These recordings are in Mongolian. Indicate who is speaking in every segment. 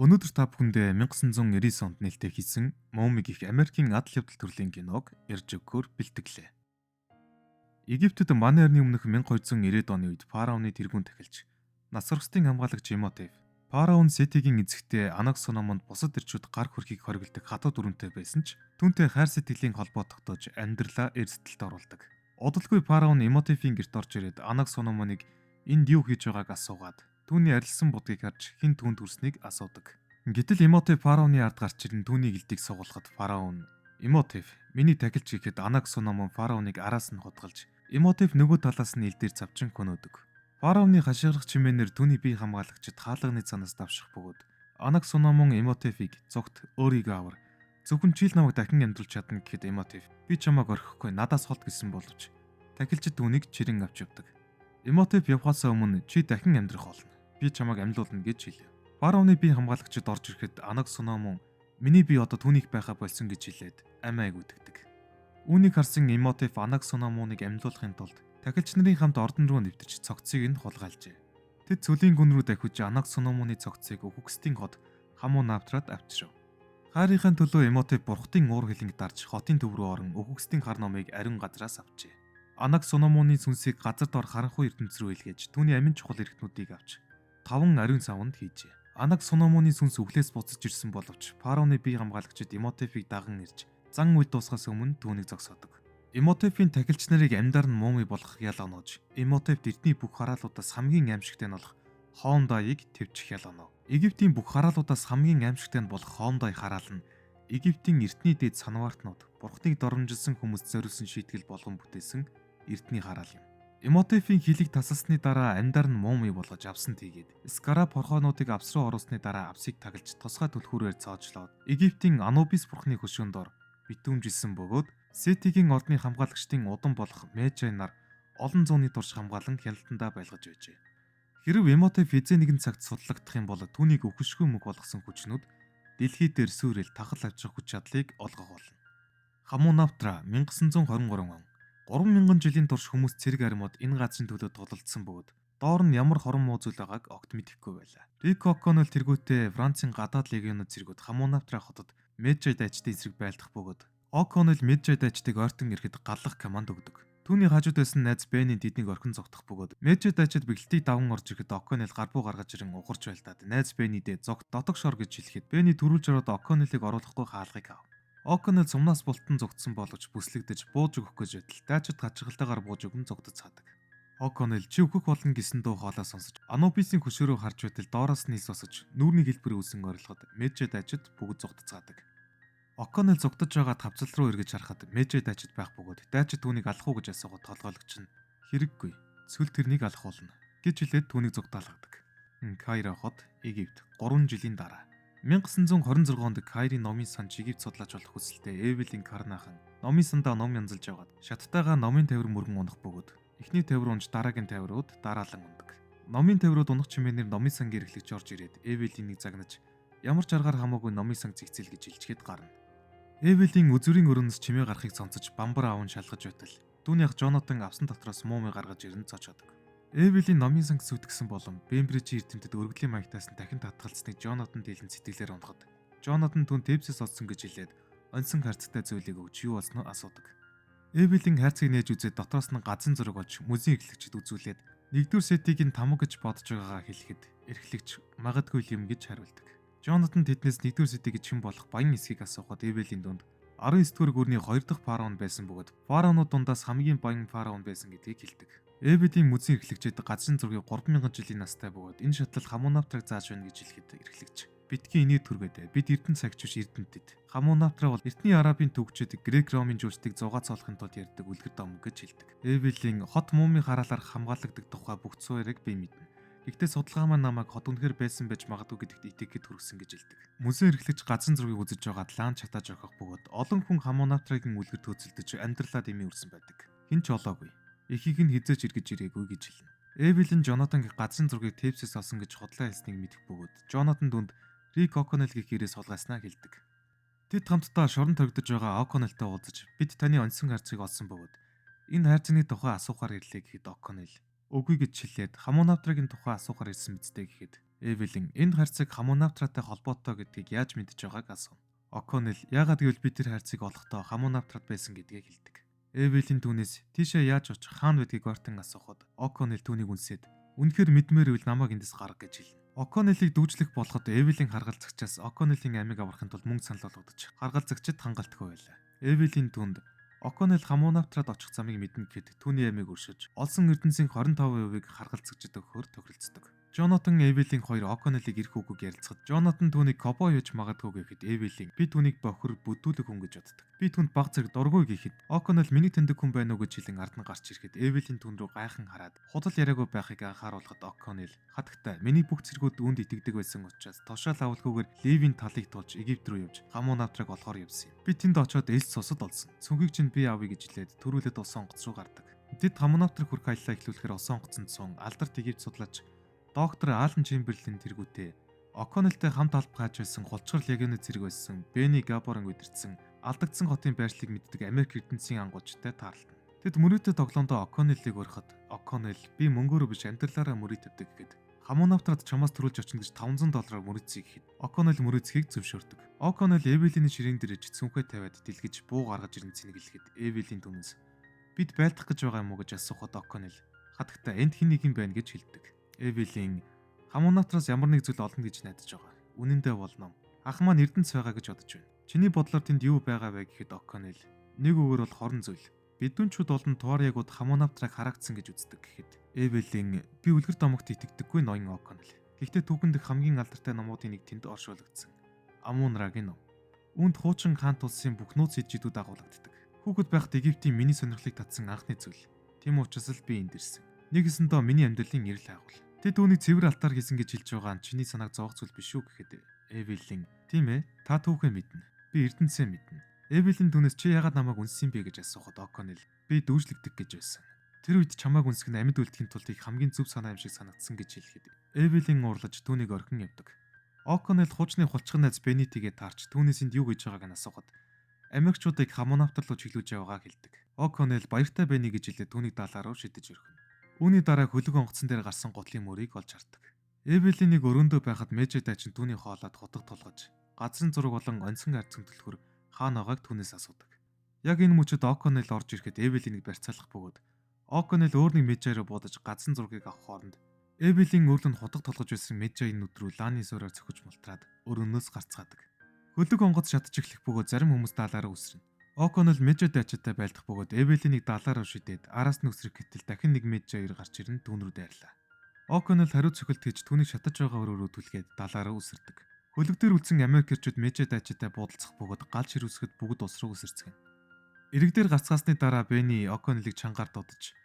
Speaker 1: Өнөөдөр та бүхэндээ 1999 онд нээлттэй хийсэн Муми гэх Америкийн адал явдал төрлийн киног ярьж өгөхөөр бэлтгэлээ. Египтэд манай эртний өмнөх 1290-ад оны үед фараоны тэргүүн тахилч нас баргчдын хамгаалагч Имотев фараон Сетигийн эзэгтэй Анаксономонд бусад эрчүүд гар хөрхийг хориглодог хатуу дүрмтэй байсан ч түүнтэй хайр сэтгэлийн холбоо тогтоож амьдралаа эрсдэлд оруулдаг. Удалгүй фараон Имотефийн гэрт орж ирээд Анаксономоныг энд юу хийж байгааг асуугаад түүний арилсан будгийг харж хэн түүнд хүрснийг асуудаг. Гэтэл Имотев фараоны ард гарч ирэн түүний гэлдийг сугалахад фараон "Имотев, миний тахилч" гэхэд Анаксономон фараоныг араас нь хутгалж, Имотев нөгөө талаас нь ил дээр цавчин хөнөөдөг. Фараоны хашгирах чимээнээр түүний бие хамгаалагчид хаалганы цаанаас давших бөгөөд Анаксономон Имотефийг "Зүгт, өөрийгөө авар. Зөвхөн чи л намайг дахин амьдруулж чадна" гэхэд Имотев "Би чамайг орхихгүй, надаас холд" гэсэн боловч тахилчид түүнийг чирэн авч явдаг. Имотев явхаасаа өмнө "Чи дахин амьдрах болно. Би чамайг амьлуулна" гэж хэлэв. Фараоны бие хамгаалагчид орж ирэхэд Анаксономон "Миний бие одоо түүнийх байхаа больсон" гэж хэлээд амиа гүйтгэдэг. Үүнийг харсан Имотев Анаксономоныг амьлуулахын тулд тахилч нарын хамт ордон руу нэвтэрч цогцыг нь хулгайлжээ. Тэд цөлийн гүн рүү дахиж Анаксономоны цогцыг үхгсдийн хот Хамунафтрад авчирв. Хайрынхаа төлөө Имотев бурхтын уур хилэнг дарж хотын төв рүү орон үхгсдийн хар номыг ариун газраас авчээ. Анаксономоны сүнсийг газар дор харанхуй ертөнц рүү илгээж түүний амин чухал эрхтнүүдийг авч таван ариун савнд хийжээ. Анаксономоны сүнс үхлээс буцаж ирсэн боловч фараоны бие хамгаалагчид Имотефийг даган ирж зан үйл дуусахаас өмнө түүнийг зогсоодог. Имотефийн тахилч нарыг амьдаар нь муми болгох ял оноож, Имотеф эртний бүх хараалуудаас хамгийн аимшигтай нь болох Хоомдайыг тэвчих ял онов. Египтийн бүх хараалуудаас хамгийн аимшигтай нь болох Хоомдай хараал нь Египтийн эртний дээд санваартнууд бурхныг доромжилсан хүмүүст зориулсан шийтгэл болгон бүтээсэн эртний хараал юм. Имотефийн хилийг тасалсны дараа амьдаар нь муми болгож авсан тийгээд Скараб хорхоонуудыг авс руу оруулсны дараа авсыг тагалж тусгай түлхүүрээр цоожлоод Египтийн Анубис бурхны хөшөөнд дор битүүмжилсэн бөгөөд Сетигийн ордны хамгаалагчдын удам болох Меджай нар олон зууны турш хамгаалан хяналтандаа байлгаж байжээ. Хэрэв Имотеф хэзээ нэгэн цагт судлагдах юм бол түүнийг үхэшгүй мөнх болгосон хүчнүүд дэлхий дээр сүйрэл тахал авчрах хүч чадлыг олгох болно. Хамунафтра, 1923 он. 3000 жилийн турш хүмүүс цэрэг армууд энэ газрын төлөө тулалдсан бөгөөд доор нь ямар хорон муу зүйл байгааг огт мэдэхгүй байлаа. Рик О'Коннелл тэргүүтээ Францын гадаад легионууд цэргүүд Хамунафтра хотод Меджай дайчдын эсрэг байлдах бөгөөд О'Коннелл Меджай дайчдыг ойртон ирэхэд галлах команд өгдөг. Түүний хажууд байсан найз Бенни тэднийг орхин зугтах бөгөөд Меджай дайчид бэглэлтийг даван орж ирэхэд О'Коннелл гар буу гаргаж ирэн ухарч байлдаад найз Беннидээ "Зугт, дотогш ор" гэж хэлэхэд Бенни түрүүлж ороод О'Коннеллыг оруулахгүй хаалгыг аав. О'Коннелл сумнаас бултан зугтсан боловч бүслэгдэж бууж өгөх гэж байтал дайчид гажигалтайгаар бууж өгөн зугтаж цаадаг. О'Коннелл "Чи үхэх болно" гэсэн дуу хоолой сонсож Анубисын хөшөөрөө харж байтал доороос нь ис босож нүүрний хэлбэр үүсэн орилоход Меджай дайчид бүгд зугтацгаадаг. О'Коннелл зугтаж байгаа тавцал руу эргэж харахад Меджай дайчид байх бөгөөд дайчид түүнийг алах уу гэж асуугаад толгойлогч нь "Хэрэггүй. Цөл тэрнийг алах болно" гэж хэлээд түүнийг зугтаалгадаг. Кайро хот, Египт, 3 жилийн дараа. 1926 онд Кайрын номын сан Египт судлаач болох хүсэлтэй Эвелин Карнахан номын сандаа ном янзалж яваад шаттайгаа номын тавир мөргөн унах бөгөөд эхний тавир унж дараагийн тавирууд дараалан унадаг. Номын тавирууд унах чимээнээр номын сангийн эрхлэгч орж ирээд Эвелинийг загнаж ямар ч аргаар хамаагүй номын сан зэгцээл гэж хэлчихэд гарна. Эвелин үзүүрийн өрөөнөөс чимээ гарахыг сонсож бамбар аавн шалгаж байтал түүний ах Жонатан авсан дотроос муми гаргаж ирэн цочоодог. Эвелин номын санг сүйтгэсэн болон Бембрижийн эрдэмтэд өргөдлийн маягтаас нь дахин татгалцсныг Жонатан дийлэн сэтгэлээр унахад Жонатан түүнд Тэвсээс олсон гэж хэлээд оньсон хайрцагтай зүйлийг өгч юу болсноо асуудаг. Эвелин хайрцгийг нээж үзээд дотроос нь газрын зураг олж музейн эрхлэгчид үзүүлээд нэгдүгээр Сетигийн тамга гэж бодож байгаагаа хэлэхэд эрхлэгч магадгүй юм гэж хариулдаг. Жонатан тэднээс нэгдүгээр Сети гэж хэн болох баян эсхийг асуухад Эвелин дүнд 19 дугаар гүрний 2 дахь фараон байсан бөгөөд фараонууд дундаас хамгийн баян фараон байсан гэдгийг хэлдэг. Эвелийн музейн эрхлэгчид газрын зургийг 3000 жилийн настай бөгөөд энэ шатлал Хамунафтраг зааж байна гэж хэлэхэд эрхлэгч "Битгий инээд түргээд, бид эрдэнэ сагч биш, эрдэмтэд. Хамунафтра бол эртний арабын түүхчид грек ромын жуулчдыг зугаацуулахын тулд ярьдаг үлгэр домог" гэж хэлдэг. Эвелийн хот муми хараалаар хамгаалагддаг тухай бүх суурийг би мэднэ. Гэхдээ судалгаа маань намайг хот үнэхээр байсан байж магадгүй гэдэгт итгэхэд хүргэсэн гэж хэлдэг. Музейн эрхлэгч газрын зургийг үзэж байгаад лаан чатааж орхих бөгөөд олон хүн Хамунафтрагийн үлгэр төөцөлдөж амьдралаа дэмий үрсэн байдаг. Хэн ч олоогүй. Ихийг нь хэзээ ч эргэж ирээгүй гэж хэлнэ. Эвелин Жонатанг газрын зургийг Тэвсээс олсон гэж худлаа хэлснийг мэдэх бөгөөд Жонатан дүнд Рик О'Коннелл гэх ирээс хулгайснаа хэлдэг. Тэд хамтдаа шорон торгидож байгаа О'Коннеллтэй уулзаж бид таны оньсон хайрцгийг олсон бөгөөд энэ хайрцагны тухай асуухаар ирлээ гэхэд О'Коннелл үгүй гэж хэлээд Хамунафтрагийн тухай асуухаар ирсэн биз дээ гэхэд Эвелин энэ хайрцаг Хамунавтратай холбоотой гэдгийг яаж мэдэж байгааг асууна. О'Коннелл яагаад гэвэл би тэр хайрцгийг олохдоо Хамунавтрад байсан гэдгийг хэлдэг. Эвелин түүнээс тийшээ яаж очих, хаана байдгийг ойртон асуухад О'Коннелл түүнийг үнсээд үнэхээр мэдмээр үйл намайг эндээс гарга гэж хэлнэ. О'Коннеллийг дүүжлэх болоход Эвелин харгалзагчаас О'Коннеллийн амийг аврахын тулд мөнгө санал болгодож харгалзагчид хангалтгүй байлаа. Эвелин түүнд О'Коннелл Хамунавтрад очих замыг мэднэ гэхэд түүний амийг өршөж олсон эрдэнсийн 25%-ийг харгалзагчид өгөхөөр тохиролцдог. Джонатан Эвелин хоёр О'Коннеллийг ирэх үгүйг ярилцахад Джонатан түүнийг кобой хийж магадгүй гэхэд Эвелин би түүнийг бохир бүдүүлэг хүн гэж боддог. Би түүнд баг зэрэг дургүй гэхэд О'Коннелл миний таньдаг хүн байна уу гэж хэлэн ард нь гарч ирэхэд Эвелин түүн рүү гайхан хараад худал яриаггүй байхыг анхааруулахад О'Коннелл хатагтай миний бүх цэргүүд үүнд итгэдэг байсан учраас тушаал авалгүйгээр Ливийн талыг тулж Египт рүү явж Хамунавтраг олохоор явсан юм. Би тэнд очиод элс цусад олсон. Цүнхийг чинь би авъя гэж хэлээд түрүүлээд усан онгоц руу гардаг. Тэд Хамунавтраг хүрэх аяллаа эхлүүлэхээр усан онгоцонд сун алдарт Египт судлаач Доктор Алан Чемберлин тэргүүтээ О'Коннеллтэй хамт алба хааж байсан хулчгар легионы зэрэг байсан Бенни Габорон удирдсан алдагдсан хотын байршлыг мэддэг Америк эрдэнсийн ангуучтай таарлана. Тэд мөрөөдөө тоглоондоо О'Коннеллийг урихад О'Коннелл би мөнгөөрөө биш амьдралаараа мөрий тавьдаг гэхэд Хамунавтрад чамаас төрүүлж очино гэж 500 доллараар мөрөөдсөй гэхэд О'Коннелл мөрөөдсөхийг зөвшөөрдөг. О'Коннелл Эвелины ширээн дээр иж цүнхээ тавиад дэлгэж буу гаргаж ирэн цэнэглэхэд Эвелин түүнээс бид байлдах гэж байгаа юм уу гэж асуухад О'Коннелл хатагта энд хэн нэг юм байна гэж хэлдэг. Эвелин Хамунавтраас ямар нэг зүйл олно гэж найдаж байгаа. Үнэндээ бол ном. Ах маань эрдэнэс байгаа гэж бодож байна. Чиний бодлоор тэнд юу байгаа вэ гэхэд О'Коннелл нэг үгээр бол хорон зүйл. Бидүнчүүд болон Туариагууд Хамунавтраг хараагдсан гэж үздэг гэхэд Эвелин би үлгэр домогт итгэдэггүй ноён О'Коннелл. Гэхдээ түүхэн дэх хамгийн алдартай номуудын нэг тэнд оршуулгдсан. Амун-Рагийн ном. Үүнд хуучин хаант улсын бүх нууц сэжидүүд агуулгаддаг. Хүүхэд байхад Египтийн миний сонирхлыг татсан анхны зүйл. Тийм учраас л би энд ирсэн. Нэгэсэндээ миний амьдралын эрэл хайгуул. Тэд үүнийг цэвэр алтаар хийсэн гэж хэлж байгаа нь чиний санааг зовох зүйл биш үү гэхэд Эвелин тийм ээ та түүхээ мэднэ. Би эрдэнсээ мэднэ. Эвелин түүнээс чи яагаад намайг үнссэн бэ гэж асуухад О'Коннелл би дүүжлэгдэх гэж байсан. Тэр үед чамайг үнсэх нь амьд үлдэхин тулд их хамгийн зөв санаа юм шиг санагдсан гэж хэлэхэд Эвелин уурлаж түүнийг орхин явдаг. О'Коннелл хуучны хулчган найз Бенитигээ таарч түүнээс энд юу гэж байгааг нь асуухад Америкчуудыг Хамунавтар руу чиглүүлж яваагаа хэлдэг. О'Коннелл баяртай Бени гэж хэлээд түүнийг далаа руу шидэж өрхөнө. Үүний дараа хөлөг онгоцон дээр гарсан гутлын мөрийг олж хардаг. Эвелинийг өрөөндөө байхад Межэ дайчин түүний хоолойд хутга тулгаж, газрын зураг болон онцгон арцсан түлхүр хаана байгааг түүнээс асуудаг. Яг энэ мөчөд О'Коннелл орж ирэхэд Эвелинийг барьцаалах бөгөөд О'Коннелл өөр нэг Межэ руу буудаж газрын зургийг авах хооронд Эвелин өөрлөнд хутга тулгаж байсан Межагийн нүд рүү лааны суураар цохиж мултраад өрөөнөөс гарцгаадаг. Хөлөг онгоц шатаж эхлэх бөгөөд зарим хүмүүс далаараа үсрэнэ. О'Коннелл Межэ дайчтай байлдах бөгөөд Эвелинийг далаараа шидээд араас нь үсрэх гэтэл дахин нэг Межэ хоёр гарч ирэн түүн рүү дайрлаа. О'Коннелл хариу цохилт хийж түүнийг шатаж байгаа өрөөрөө түлхээд далаараа үсэрдэг. Хөлөг дээр үлдсэн Америк эрчүүд Межэ дайчтай буудалцах бөгөөд гал ширүүсгэд бүгд ус руу үсэрцгэнэ. Ирэг дээр гарцгаасны дараа Бенни О'Коннеллийг чангаар дуудаж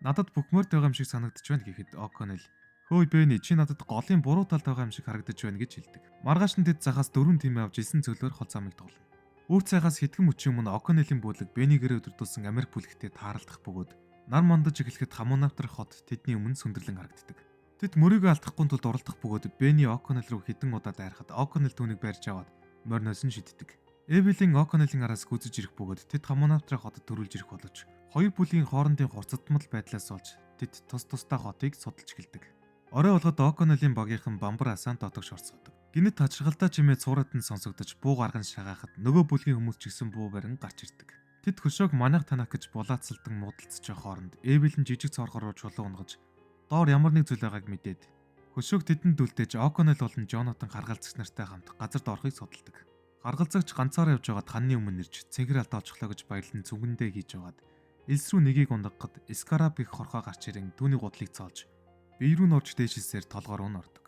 Speaker 1: надад бүхмээр байгаа юм шиг санагдаж байна гэхэд О'Коннелл хөөе Бенни чи надад голын буруу талд байгаа юм шиг харагдаж байна гэж хэлдэг. Маргааш нь тэд захаас 4 тимээ авч 9 цөлөөр хол замыг тоглоно. Үр цайгаас хэдхэн мөчийн өмнө О'Коннеллийн бүлэг Беннигээрээ өдөрдүүлсэн Америк бүлэгтээ тааралдах бөгөөд нар мандаж эхлэхэд Хамунавтар хот тэдний өмнө сүндэрлэн харагддаг. Тэд мөрийгөө алдахгүй тулд уралдах бөгөөд Бенни О'Коннелл руу хэдэн удаа дайрахад О'Коннелл түүнийг барьж аваад морноос нь шиддэг. Эвелин О'Коннеллийн араас гүйцэж ирэх бөгөөд тэд Хамунавтраа хотод төрүүлж ирэх боловч хоёр бүлгийн хоорондын хурцдмал байдлаас болж тэд тус тусдаа хотыг судалж эхэлдэг. Орой болгоод О'Коннеллийн багийнхан бамбар асаан дотогш орцгодог. Гинэт тачиргалдаа чимээ цуураад нь сонсогдож буу гарган шагаахад нөгөө бүлгийн хүмүүс ч гэсэн буу барин гарч ирдэг. Тэд хөшөөг манайх танах гэж булаацалдан муудалцж байгаа хооронд Эвелин жижиг цоорхор руу чулуу унгаж доор ямар нэг зүйл байгааг мэдээд хөшөөг тэдэнд үлдээж О'Коннелл болон Джонатан харгалзагч нартай хамт газар доорхыг судалдаг. Харгалзагч ганцаараа явж байгаад ханны өмнө ирж цэнхэр алдаа олчихлоо гэж баярлан зүнгэндээ хийж байгаад элс рүү нэгийг ундагхад Скараб гэх хорхоо гарч ирэн түүний гутлыг цоолж бие рүү н орж дээшилсээр толгоор нь ордог.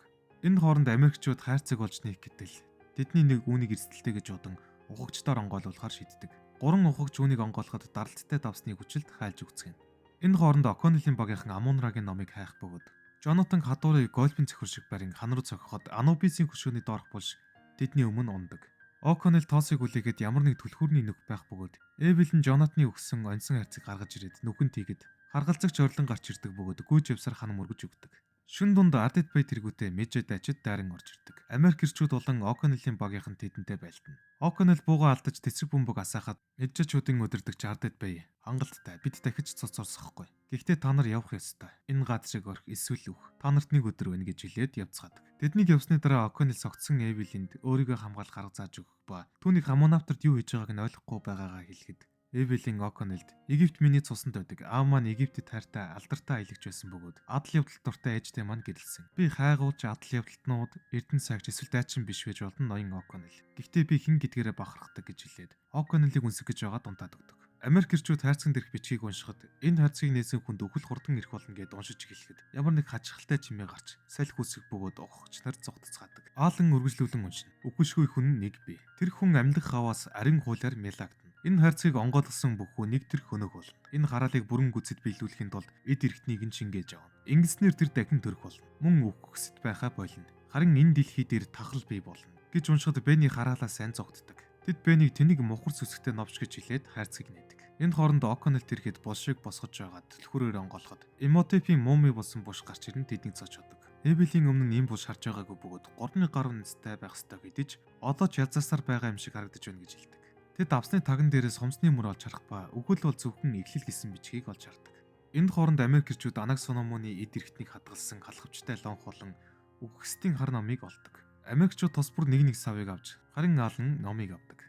Speaker 1: Энэ хооронд Америкчууд хайрцаг болж нээх гэтэл тэдний нэг үүнийг эрсдэлтэй гэж бодон ухагчдаар онгойлуулахар шийддэг. Гурван ухагч үүнийг онгойлоход даралттай давсны хүчилд хайлж өгцгэнэ. Энэ хооронд О'Коннеллийн багийнхан Амун-Рагийн номыг хайх бөгөөд Джонатан хадуурыг гольфын цохир шиг барин хан руу цохиход Анубисийн хөшөөний доорх булш тэдний өмнө ундаг. О'Коннелл тоосыг хүлээгээд ямар нэг түлхүүрний нүх байх бөгөөд Эвелин Джонатаны өгсөн онцгой хайрцаг гаргаж ирээд нүхэн тийгэд харгалзагч орлон гарч ирдэг бөгөөд гүйж явсаар хан мөргөж өгдөг. Шүн дунд Ардит Бэй тэргүүтээ Меджэ дайчид дайран орж ирдэг. Америк эрчүүд болон О'Коннеллийн багийнхан тэдэнтэй байлдана. О'Коннелл буугаа алдаж тэсрэг бөмбөг асаахад Меджэчүүдийн удирдагч Ардит Бэй хангалттай бид дахиж цоцорсохгүй. Гэхдээ та нар явах ёстой. Энэ газрыг орхи эсвэл үх. Та нарт нэг өдөр байна гэж хэлээд явцгаадаг. Тэднийг явсны дараа О'Коннелл согтсон Эвелинд өөрийгөө хамгаалах арга зааж өгөх ба түүнийг Хамунафтерт юу хийж байгааг нь ойлгохгүй байгаагаа хэлэхэд Эвелин О'Коннелд Египт миний цусанд байдаг. Аав маань Египтэд хайртай алдартай аялагч байсан бөгөөд адал явдалд дуртай ээжтэй маань гэрэлсэн. Би хайгуулж адал явдалтнууд эрдэнэ саагч эсвэл дайчин биш байж болно ноён О'Коннел. Гэхдээ би хэн гэдгээрээ бахархдаг гэж хэлээд О'Коннелийг үнсэх гэж байгаа дунтаад өгдөг. Америк эрчүүд хайрцаган дээрх бичгийг уншихад энэ хайрцгийг нээсэн хүнд үхэл хурдан ирэх болно гэд уншиж эхлэхэд ямар нэг хачирхалтай чимээ гарч салхи үсэх бөгөөд ухагч нар зугтацгаадаг. Аалан үргэлжлүүлэн уншина. Үхэлшгүй хүн нэг бий. Тэр хүн амьлах хаваас ариун хуулиар мялагдана. Энэ хайрцгийг онгойлгосон бүх хүн нэг тэр хөнөөх болно. Энэ хараалыг бүрэн гүйцэд биелүүлэхийн тулд эд эрхтнийг нь шингээж авна. Ингэснээр тэр дахин төрөх болно. Мөн үхгэсэд байхаа болно. Харин энэ дэлхий дээр тахал бий болно гэж уншихад Бэний хараалаа сайн зогтдог. Тэд Бэнийг тэнийг мухар сүсгтэй новш гэж хэлээд хайрцгийг нээдэг. Энэ хооронд О'Коннелл ирэхэд булшийг босгож байгаа түлхүүрээр онгойлгоход Эмотепийн муми болсон буш гарч ирэн тэднийг цочоодог. Эбелийн өмнө нь ийм буш харж байгаагүй бөгөөд 3000 гаруй настай байх ёстой гэдэж одоо ч язарсаар байгаа юм шиг харагдаж байна гэж хэлдэг. Тэд авсны таган дээрээс хомсны мөр олж харах ба үхэл бол зөвхөн эхлэл гэсэн бичгийг олж хардаг. Энд хооронд Америк эрчүүд Анаг Сономоны эд эрхтнийг хадгалсан халахвчтай лонх болон үхгсдийн хар номыг олдог. Америкчууд тус бүр нэг нэг савыг авч харин Аалан номыг авдаг.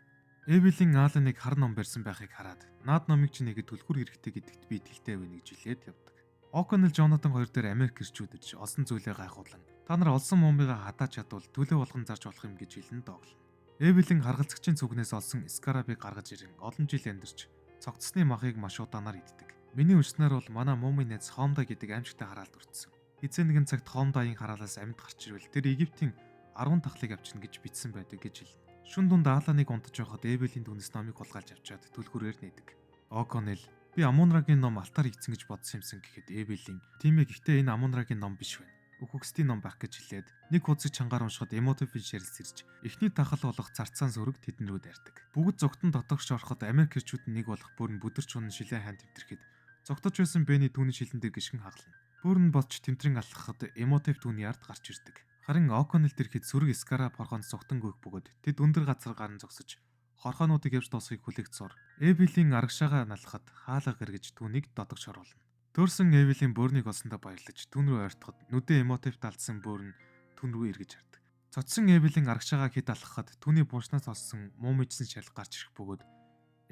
Speaker 1: Эвелин Ааланыг хар ном барьсан байхыг хараад наад номыг чи нэгэд түлхүүр хэрэгтэй гэдэгт би итгэлтэй байна гэж хэлээд явдаг. О'Коннел Джонатан хоёр дээр Америк эрчүүд ирж олсон зүйлээ гайхуулан та нар олсон мумигаа хатаач чадвал төлөө болгон зарж болох юм гэж хэлэн дооглоно. Эвелин харгалзагчийн зүгнээс олсон Скарабыг гаргаж ирэн олон жил амьдарч цогцсны махыг маш удаанаар иддэг. Миний уншсанаар бол манай мумын найз Хомда гэдэг аимшигтай хараалд өртсөн. Эзэн нэгэн цагт Хомдагийн хараалаас амьд гарч ирвэл тэр Египтийн 10 тахлыг авчирна гэж бичсэн байдаг гэж хэлнэ. Шүн дунд Ааланыг унтаж байхад Эвелийн түүнээс номыг хулгайлж авчиад түлхүүрээр нээдэг. О'Коннел би Амунрагийн ном алтаар хийгдсэн гэж бодсон юмсан гэхэд Эвелин тийм ээ гэхдээ энэ Амунрагийн ном биш байна. Үхгсдийн ном байх гэж хэлээд нэг хуудсыг чангаар уншихад Эмотефийн шарилс ирж эхний тахал болох зарцаан сүрэг тэдэн рүү дайрдаг. Бүгд зугтан дотогш ороход Америк эрчүүд нэг болох бүрэн бүдэрч унан шилэн сайн тэмтрэхэд зугтаж байсан Бэни түүний шилэн дээр гишгэн хаглана. Бүрэн бодч тэмтрэн алхахад Эмотеф түүний ард гарч ирдэг. Харин О'Коннелл ирэхэд сүрэг Скара борхоонд зугтан гүйх бөгөөд тэд өндөр газар гарan зогсож хорхоонуудыг явж дуусахыг хүлээх зур. Эвелийн арагшаага налхад хаалга гэргэж түүнийг дотогш оруулна. Төрсөн Эвелийн бөөрнийг олсондоо баярлаж түүн рүү ойртоход нүдэн Эмотефт алдсан бөөр нь түүн рүү эргэж хардаг. Цоцсон Эвелийн арагшаага хэд алхахад түүний буушнаас олсон муумижсэн шарил гарч ирэх бөгөөд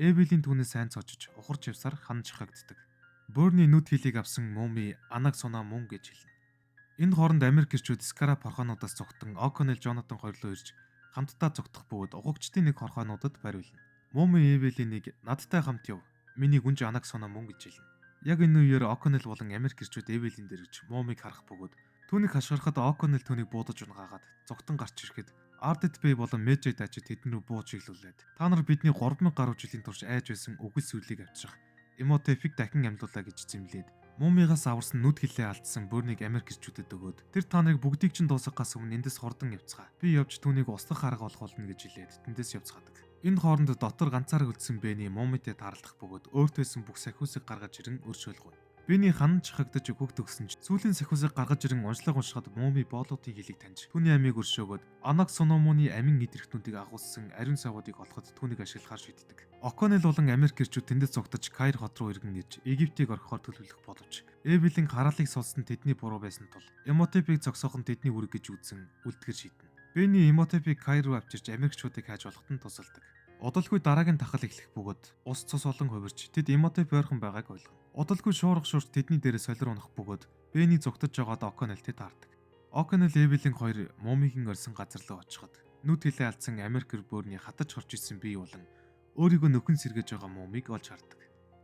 Speaker 1: Эвелийн түүнээс сайн цочиж ухарч явсаар хан чихагддаг. Бөөрний нүд хилийг авсан муми Анаг сунаа мөн гэж хэлнэ. Энэ хооронд Америк эрчүүд Скара порхоонуудаас зугтан О'Коннел Джонатан хоёрлоо ирж хамтдаа зугтах бөгөөд угагчдын нэг хорхоонуудад бариулна. Муми Эвелинийг надтай хамт яв. Миний гүнж Анаг сунаа мөн гэж хэлнэ. Яг энэ үеэр О'Коннел болон Америк эрчүүд Эвелин дээр ирж Мумиг харах бөгөөд түүнийг хашгирахад О'Коннел түүнийг буудаж унгаагаад зугтан гарч ирэхэд Ардит Бэй болон Меджэ дайчид тэдэн рүү бууж чиглүүлээд та нар бидний 3000 гаруй жилийн турш айж байсан үхэл сүлийг авчрах Эмотефийг дахин амьлуулаа гэж зэмлээд Мумигаас аварсан нүд хилээ алдсан бөөрнийг Америк эрчүүдэд өгөөд тэр та нарыг бүгдийг чинь дуусгахаас өмнө эндээс хурдан явцгаа. Би явж түүнийг устгах арга олох болно гэж хэлээд тэндээс явцгаадаг. Энэ хооронд дотор ганцаараа үлдсэн Бэни Мумитэй таарлах бөгөөд өөрт байсан бүх сахиусыг гаргаж ирэн өршөөлгөө. Бэни хан чихагдаж өгөх төгсөн ч сүүлийн сахиусыг гаргаж ирэн уншлаг уншихад Муми боолуудын хилийг таньж түүний амийг өршөөгөөд Анаг Сономоны амин эд эрхтнүүдийг агуулсан ариун савуудыг олоход түүнийг ашиглахаар шийддэг. О'Коннел болон Америк эрчүүд тэндээс зугтаж Каир хот руу иргэн ирж Египтийг орхихоор төлөвлөх боловч Эвелин хараалыг сулсан тэдний буруу байсан тул Эмотепийг зогсоох нь тэдний үүрэг гэж үзэн үлдэхэр шийднэ. Бэни Эмотепийг Каир руу авчирч Америкчуудыг хайж болоход нь тусалдаг. Удалгүй дараагийн тахал эхлэх бөгөөд ус цус болон хувирч тэд Эмотеп ойрхон байгааг ойлгоно. Удалгүй шуурга шуурч тэдний дээрээ солир унах бөгөөд Бэни зугтаж байгаад О'Коннелтэй таардаг. О'Коннел Эвелин хоёр Мумигийн орьсон газар руу очиход нүд хилээ алдсан Америк бөөрний хатаж хорч исэн бие болон өөрийгөө нөхөн сэргээж байгаа Мумиг олж хардаг.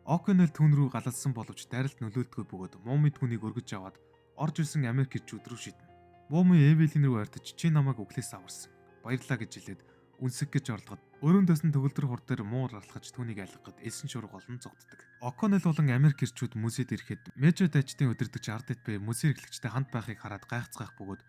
Speaker 1: О'Коннел түүн рүү галалсан боловч дайралт нөлөөлдгөө бөгөөд Муми түүнийг өргөж аваад орж ирсэн Америк эрчүүд рүү шиднэ. Муми Эвелин рүү ойртож чи намайг үхлээс аварсан. Баярлаа гэж хэлээд үнсэх гэж орлоход өрөөндөөс нь төгөлдөр хур дээр муур алхаж түүнийг айлгахад элсэн шуурга олон зугтдаг. О'Коннел болон Америк эрчүүд музейд ирэхэд Межо дайчдын удирдагч Ардит Бэй музей эрхлэгчтэй хамт байхыг хараад гайхацгаах бөгөөд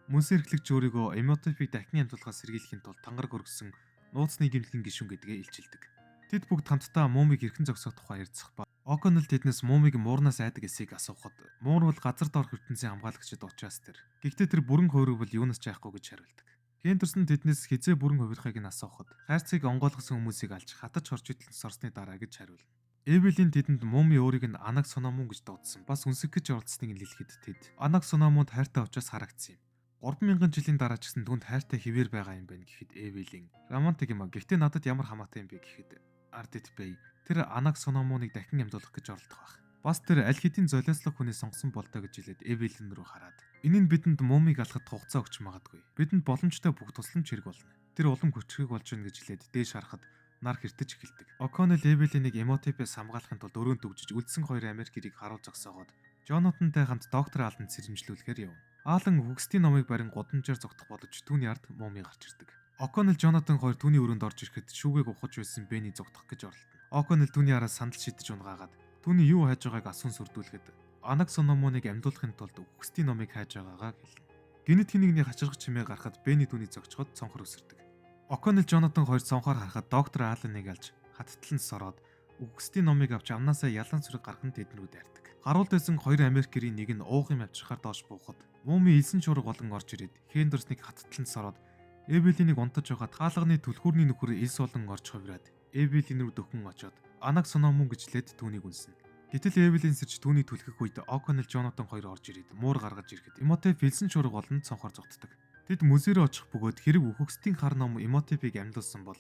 Speaker 1: музей эрхлэгч өөрийгөө Эмотефийг дахин амьдлахаас сэргийлэхийн тулд тангараг өргөсөн нууцны гимлэгэн гишүүн гэдгээ илчилдэг. Тэд бүгд хамтдаа Мумиг хэрхэн зогсоох тухай ярилцах ба О'Коннелл тэднээс муумиг муурнаас айдаг эсийг асуухад муур бол газар доорх ертөнцийн хамгаалагчид учраас тэр. Гэхдээ тэр бүрэн хувирвал юунаас ч айхгүй гэж хариулдаг. Хендерсон тэднээс хизээ бүрэн хувирахыг нь асуухад хайрцгийг онгойлгосон хүмүүсийг алж хатаж хорч идэл сорсны дараа гэж хариулна. Эвелин тэдэнд муми өөрийг нь Анак Сономун гэж дуудсан. Бас үнсэх гэж оролцсныг нь хэлэхэд тэд Анак Сономунд хайртай учраас харагдсан юм. 3000 жилийн дараа ч гэсэн түнд хайртай хിവэр байгаа юм байна гэхэд Эвелин романтик юм а. Гэхдээ надад ямар хамаатай юм бэ гэхэд Ардит Бэй тэр Анак Сономуныг дахин амьдуулах гэж оролдох байх. Бас тэр аль хэдийн золиослох хүний сонгосон болтой гэж хэлээд Эвелин рүү хараад энэ нь бидэнд мумыг алахад хугацаа өгч магадгүй. Бидэнд боломжтой бүх тусламж хэрэг болно. Тэр улам хүчрхэг болж байна гэж хэлээд дээш харахад нар хэртэж эхэлдэг. О'Коннелл Эвелинийг Эмотепээс хамгаалахын тулд өрөөнд төгжиж үлдсэн хоёр Америк гэрийг харуул зогсоогоод Джонатантай хамт доктор Алланд сэрэмжлүүлэхээр явна. Алан үхгсдийн номыг барин гудамжаар зогтох боловч түүний ард муми гарч ирдэг. О'Коннелл Джонатан хоёр түүний өрөөнд орж ирэхэд шүүгээг ухаж байсан Бенни зогтох гэж оролдоно. О'Коннелл түүний араас сандал шидэж унгаагаад түүний юу хайж байгааг асуун сүрдүүлэхэд Анак Сономоныг амьдуулахын тулд үхгсдийн номыг хайж байгаагаа хэлнэ. Гэнэт хинэгний хачиргах чимээ гарахад Бенни түүний зогчход цонхор өсөрдөг. О'Коннелл Джонатан хоёр цонхоор харахад доктор Алленыг алж хаттал нь сороод үхгсдийн номыг авч амнаасаа ялан сүрэг гарган тэдэн рүү дайрдаг. Гаруулд байсан хоёр Америк гэрийн нэг нь уух юм авчрахаар доош буухад муми элсэн шуурга болон орж ирээд Хендерснийг хаттал нь сороод Эвелинийг унтаж байгаад хаалганы түлхүүрний нөхөр элс болон орж хувираад Эвелин рүү дөхөн очоод Анак Сономун гэж лээд түүнийг үнснэ. Гэтэл Эвелин сэрж түүнийг түлхэх үед О'Коннелл Джонатан хоёр орж ирээд муур гаргаж ирэхэд Эмотеп элсэн шуурга болон цонхоор зогтдог. Тэд музей рүү очих бөгөөд хэрэг үхгсдийн хар ном Эмотепийг амьдуулсан бол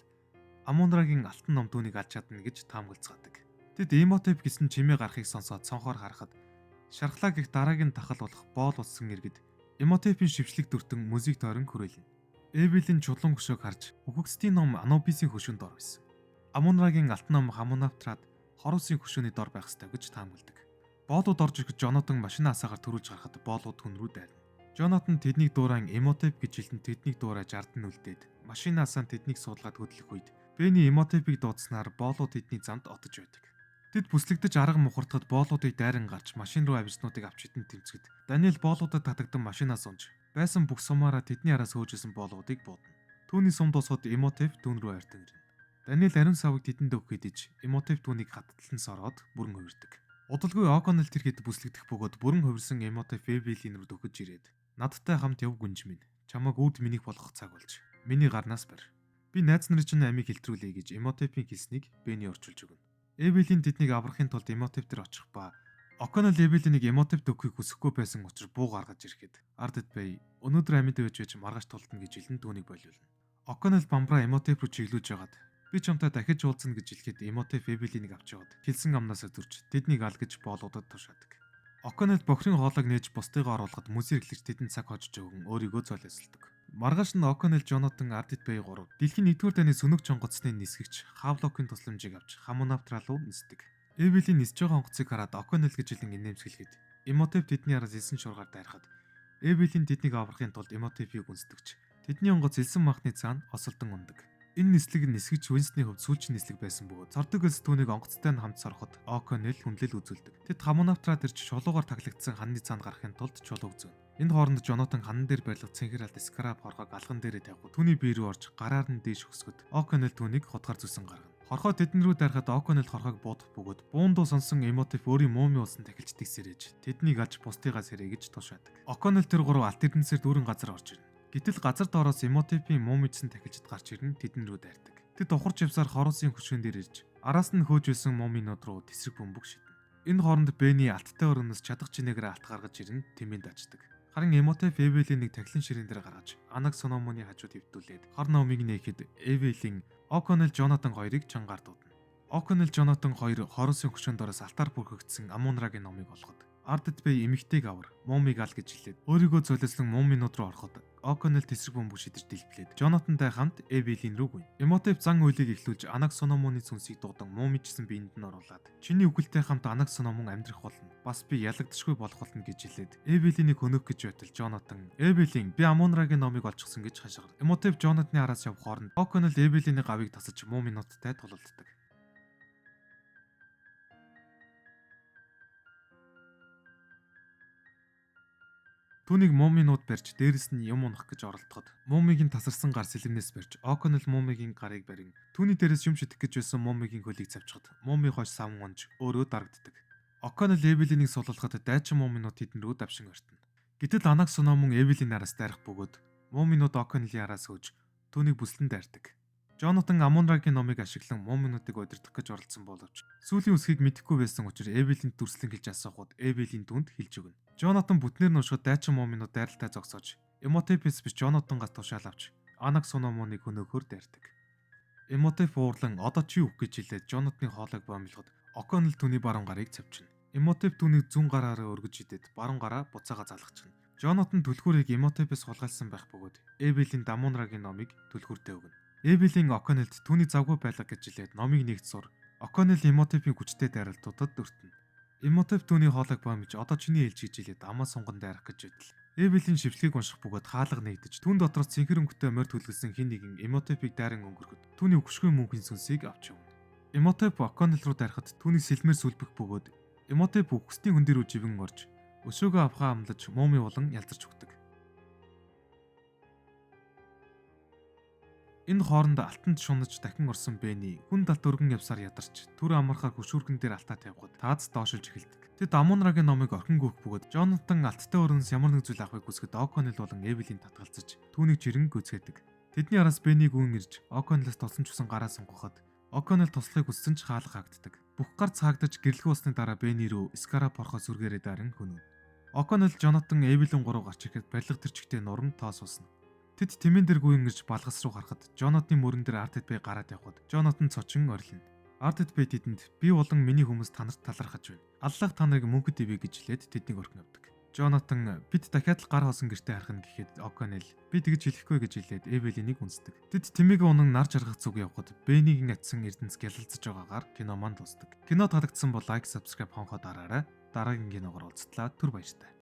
Speaker 1: Амунрагийн алтан ном түүнийг алж чадна гэж таамаглацгаадаг. Тэд Эмотеп гэсэн чимээ гарахыг сонсоод цонхоор харахад шархлаа гэх дараагийн тахал болох боол болсон иргэд Эмотепийн шившлэг дүртэн музейг тойрон хүрээлнэ. Эвелин чулуун хөшөөг харж үхгсдийн ном Анубисын хөшөөнд дор байсан. Амунрагийн алтан ном Хамунавтрад Хорусын хөшөөний дор байх ёстой гэж таамагладаг. Боолууд орж ирэхэд Джонатан машин асаагаар төрүүлж гарахад боолууд хүн рүү дайрна. Джонатан тэднийг дуурайн Эмотеп гэж хэлэн тэднийг дуурайж ард нь үлдээд машин асаан тэднийг суулгаад хөдлөх үед Бенни Эмотепийг дуудсанаар боолууд тэдний замд отож байдаг. Тэд бүслэгдэж арга мухартахад боолуудыг дайран гарч машин руу авирснуудыг авч хитэн тэмцэхэд Даниэл боолуудад татагдан машинаас унж байсан бүх сумаараа тэдний араас хөөжсэн боолуудыг буудна. Түүний сум дуусахад Эмотеп түүн рүү ойртон ирнэ. Даниэл ариун савыг тэдэнд өгөх гэж Эмотеп түүнийг хаттал нь сороод бүрэн хувирдаг. Удалгүй О'Коннелл тэр хэд бүслэгдэх бөгөөд бүрэн хувирсан Эмотеп Эвелин рүү дөхөж ирээд надтай хамт яв гүнж минь. Чамайг үүд минийх болгох цаг болж. Миний гарнаас барь. Би найз нарын чинь амийг хэлтрүүлье гэж Эмотепийн хэлснийг Бенни орчуулж өгнө. Эвелин тэднийг аврахын тулд Эмотеп дээр очих ба О'Коннелл Эвелинийг Эмотеп өгөхийг хүсэхгүй байсан учраас буу гаргаж ирэхэд Ардд Бэй өнөөдөр амьд байж байж маргааш тултна гэж хэлэн түүнийг болиулна. О'Коннелл бамбраа Эмотеп рүү чиглүүлж хагаад би чамтай дахиж уулзна гэж хэлэхэд Эмотеп Эвелинийг авч яваад хэлсэн амнаасаа зөрч тэднийг ал гэж боолуудад тушаадаг. О'Коннелл бохирын хоолойг нээж бусдыгаа оруулахад мөс эргэлж тэдэнд цаг хожиж өгөн өөрийгөө золиослдог. Маргааш нь О'Коннелл Джонатан Ардит Бэй гурав дэлхийн 1-р дайны сөнөг чонгоцны нисгэгч Хавлокын тусламжийг авч Хамунавтрал руу нисдэг. Эвелин нисэж байгаа онгоцыг хараад О'Коннелл гэж хэлэн инээмсэглэхэд Эмотеп тэдний араас элсэн шуургаар дайрахад Эвелин тэднийг аврахын тулд Эмотепийг үнсдэгч. Тэдний онгоц элсэн махны цаана осолдон ундаг. Энэ нислэг нь нисгэж Винсний хувьд сүүлчийн нислэг байсан бөгөөд цордог элс түүнийг онгоцтой нь хамт сороход О'Коннелл хүндлэл үзүүлдэг. Тэд Хамунавтраад ирж чулуугаар таглагдсан ханны цаанд гарахын тулд чулууг зөөнө. Энэ хооронд Джонатан ханан дээр барилга цэнхэр алд скраб хорхоог алган дээрээ тавихгүй түүний бие рүү орж гараар нь дээш өсгөд О'Коннелл түүнийг хутгаар зүсэн гаргана. Хорхоо тэдэн рүү дайрахад О'Коннелл хорхоог буудах бөгөөд буундуу сонсон Эмотеп өөрийн муумын улсан тахилчдыг сэрэж тэднийг алж бусдыгаа сэрэ гэж тушаадаг. О'Коннелл тэр гурав алт эрдэнэсээр дүүрэн газар орж ирнэ. Гэтэл газар доороос Эмотепийн муумичсан тахилчид гарч ирэн тэдэн рүү дайрдаг. Тэд ухарч явсаар Хорусын хөшөөн дээр ирж араас нь хөөж исэн мууминууд руу тэсрэг бөмбөг шидэнэ. Энэ хооронд Бенни алттай өрөөнөөс чадах чинээгээр алт гаргаж ирэн тэмээнд ачдаг. Харин Эмотеп Эвелинийг тахилан ширээн дээр гаргаж Анак Сономоны хажууд хэвдүүлээд хар номыг нээхэд Эвелин О'Коннелл Джонатан хоёрыг чангаар дуудана. О'Коннелл Джонатан хоёр Хорусын хөшөөнд ороос алтаар бүрхэгдсэн Амунрагийн номыг олгоход Ардд Бэй эмэгтэйг авар, муумыг ал гэж хэлээд өөрийгөө золиослон мууминууд руу ороход О'Коннелл тэсрэг бөмбөг шидэж дэлбэлээд Джонатантай хамт Эвелин рүү гүйн. Эмотеп зан үйлийг эхлүүлж Анак Сономоны сүнсийг дуудан муумичсан биеинд нь оруулаад чиний үгэлтэй хамт Анак Сономон амьдрах болно. Бас би ялагдашгүй болох болно гэж хэлээд Эвелинийг хөнөөх гэж байтал Джонатан Эвелин би Амунрагийн номыг олчихсон гэж хашгирна. Эмотеп Джонатаны араас явх хооронд О'Коннелл Эвелиний гавыг тасаж мууминуудтай тулалддаг. Түүнийг муминууд барьж дээрэс нь юм унах гэж оролдоход мумигийн тасарсан гар сэлэмнээс барьж Оконел мумигийн гарыг барин түүний дээрээс юм шидэх гэж байсан мумигийн хөлийг цавчихад муми хойш саван унж өөрөө дарагддаг. Оконел Эвелинийг суллахад дайчин муминууд тэдэн рүү давшин ойртоно. Гэтэл Анак Сономун Эвелин араас дайрах бөгөөд муминууд Оконелийн араас хөөж түүнийг бүслэн дайрдаг. Жонатан Амунрагийн номыг ашиглан муминуудыг удирдах гэж оролдсон боловч сүүлийн үсгийг мэдэхгүй байсан учраас Эвелинд дүрслэн хэлж асуухад Эвелин түүнд хэлж өгнө. Жонатан бүтнээр нь уншихад дайчин муминууд дайралтай зогсоож Эмотепес биш Жонатангаас тушаал авч Анак Сономуныг хөнөөхөөр дайрдаг. Эмотеп уурлан одоо чи үх гэж хэлээд Жонатаны хоолойг боомлоход Оконел түүний баруун гарыг цавчна. Эмотеп түүнийг зүүн гараараа өргөж идээд баруун гараа буцаага залгачихна. Жонатан түлхүүрийг Эмотепес хулгайлсан байх бөгөөд Эвелин Дамунрагийн номыг түлхүүртээ өгнө. Эвелин Оконелд түүний завгүй байлга гэж хэлээд номыг нэгт сур. Оконел Эмотепийн хүчтэй дайралтуудад өртөнө. Эмотеп түүний хоолойг боомж одоо чиний ээлж гэж хэлээд амаа сунган дайрах гэж байтал. Эвелин шившлэгийг унших бөгөөд хаалга нэгдэж түүн дотроос цэнхэр өнгөтэй морь түлгэлсэн хин нэгэн Эмотепийг дайран өнгөрөхөд түүний үхшгүй мөнхийн сүнсийг авч явна. Эмотеп Оконел руу дайрахад түүний сэлмээр сүлбэх бөгөөд Эмотеп үхсдийн хүн дээр живэн орж өшөөгөө авхаа амлаж муми болон ялзарч өгдөг. Энэ хооронд алтанд шунаж дахин орсон Бэни хүн далд өргөн явсаар ядарч түр амархаар хөшүүргэн дээр алтаа тавихад тааз доошилж эхэлдэг. Тэд Амунрагийн номыг орхин гүөх бөгөөд Жонатан алттай өрнөөс ямар нэг зүйл авахыг хүсэхэд Оконел болон Эвелин татгалзаж түүнийг жирэн гүйцгээдэг. Тэдний араас Бэни гүн ирж Оконелоос тусламж хүсэн гараа сунгахад Оконел туслахыг хүссэн ч хаалга хаагддаг. Бүх гар цаагдаж гэрлэх усны дараа Бэни рүү Скара порхоо сүргээрээ дарин хөнөөнө. Оконел Жонатан Эвелин гурав гарч ирэхэд барилга тэр чигтээ нуран тоо суусна. Тэд тэмээн дээр гүйн ирж балгас руу харахад Жонатны мөрөн дээр Артед бай гараад явхад Жонатан цочин орилно. Артед бай тэдэнд би болон миний хүмүүс та нарт талархаж байна. Аллах та нарыг мөнхөд ивэ гэж хэлээд тэднийг орхин явдаг. Жонатан бид дахиад л гар хоосон гэртээ харах нь гэхэд Оконел би тэгж хэлэхгүй гэж хэлээд Эвелинийг үнсдэг. Тэд тэмээгээ унан нар жаргах зүг явхад Бэнигийн атсан эрдэнэс гялалзаж байгаагаар кино манд дуусдаг. Кино таалагдсан бол лайк, subscribe хонхоо дараарай. Дараагийн киногоор уулзтлаа. Түр баяртай.